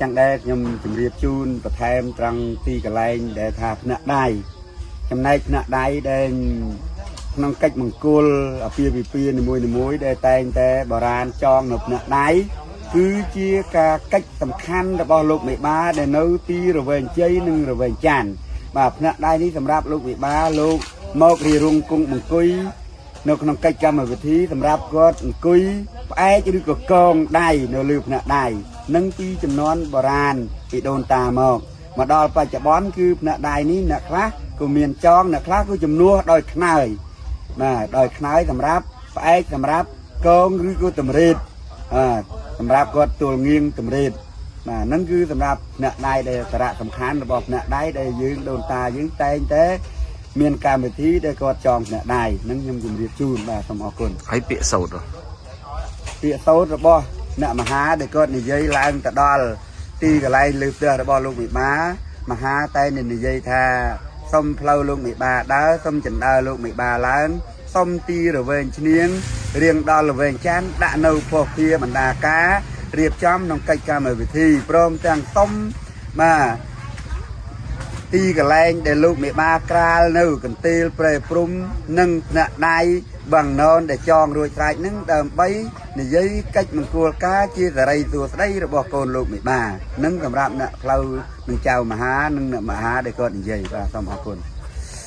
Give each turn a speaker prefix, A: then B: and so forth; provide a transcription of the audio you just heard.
A: ចឹងដែរខ្ញុំជម្រាបជូនបន្ថែមត្រង់ទីកន្លែងដែលថាភ្នាក់ដៃចំណែកភ្នាក់ដៃដែលក្នុងកិច្ចមង្គលអាពាហ៍ពិពាហ៍នីមួយៗដែលតែងតែបុរាណចងនៅភ្នាក់ដៃគឺជាការកិច្ចសំខាន់របស់លោកមេបាដែលនៅទីរវែងជ័យនិងរវែងច័ន្ទបាទភ្នាក់ដៃនេះសម្រាប់លោកមេបាលោកមករៀបរងគង់អង្គុយនៅក្នុងកិច្ចកម្មវិធីសម្រាប់គាត់អង្គុយផ្អែកឬក៏កងដៃនៅលើភ្នាក់ដៃនឹងពីចំនួនបុរាណពីដូនតាមកមកដល់បច្ចុប្បន្នគឺភ្នាក់ដៃនេះអ្នកខ្លះក៏មានចងអ្នកខ្លះគឺជំនួសដោយខ្នើយបាទដោយខ្នើយសម្រាប់ផ្អែកសម្រាប់កងឬក៏តម្រេតបាទសម្រាប់គាត់ទួលងៀងតម្រេតបាទហ្នឹងគឺសម្រាប់ភ្នាក់ដៃដែលសារៈសំខាន់របស់ភ្នាក់ដៃដែលយើងដូនតាយើងតែងតែមានកម្មវិធីដែលគាត់ចងភ្នាក់ដៃហ្នឹងខ្ញុំជម្រាបជូនបាទសូមអរគុណ
B: ហើយពាក្យសោត
A: ពាក្យសោតរបស់អ្នកមហាដែលគាត់និយាយឡើងទៅដល់ទីកន្លែងលើផ្ទះរបស់លោកមេបាមហាតែនិយាយថាសុំផ្លូវលោកមេបាដើរសុំចិណ្ដើរលោកមេបាឡើងសុំទីរវែងឈ្នៀងរៀងដល់រវែងច័ន្ទដាក់នៅភស្តុភារបណ្ដាការរៀបចំក្នុងកិច្ចកម្មវិធីព្រមទាំងសុំបាទទីកន្លែងដែលលោកមេបាក្រាលនៅកន្ទេលព្រែព្រំនិងភ្នាក់ដៃបងណនដែលចងរួចស្រេចនឹងដើម្បីនិយាយកិច្ចមង្គលការជាសរីសួស្តីរបស់កូនលោកមេបានិងសម្រាប់អ្នកផ្លូវនឹងចៅមហានិងអ្នកមហាដែលគាត់និយាយបាទសូមអរគុណ។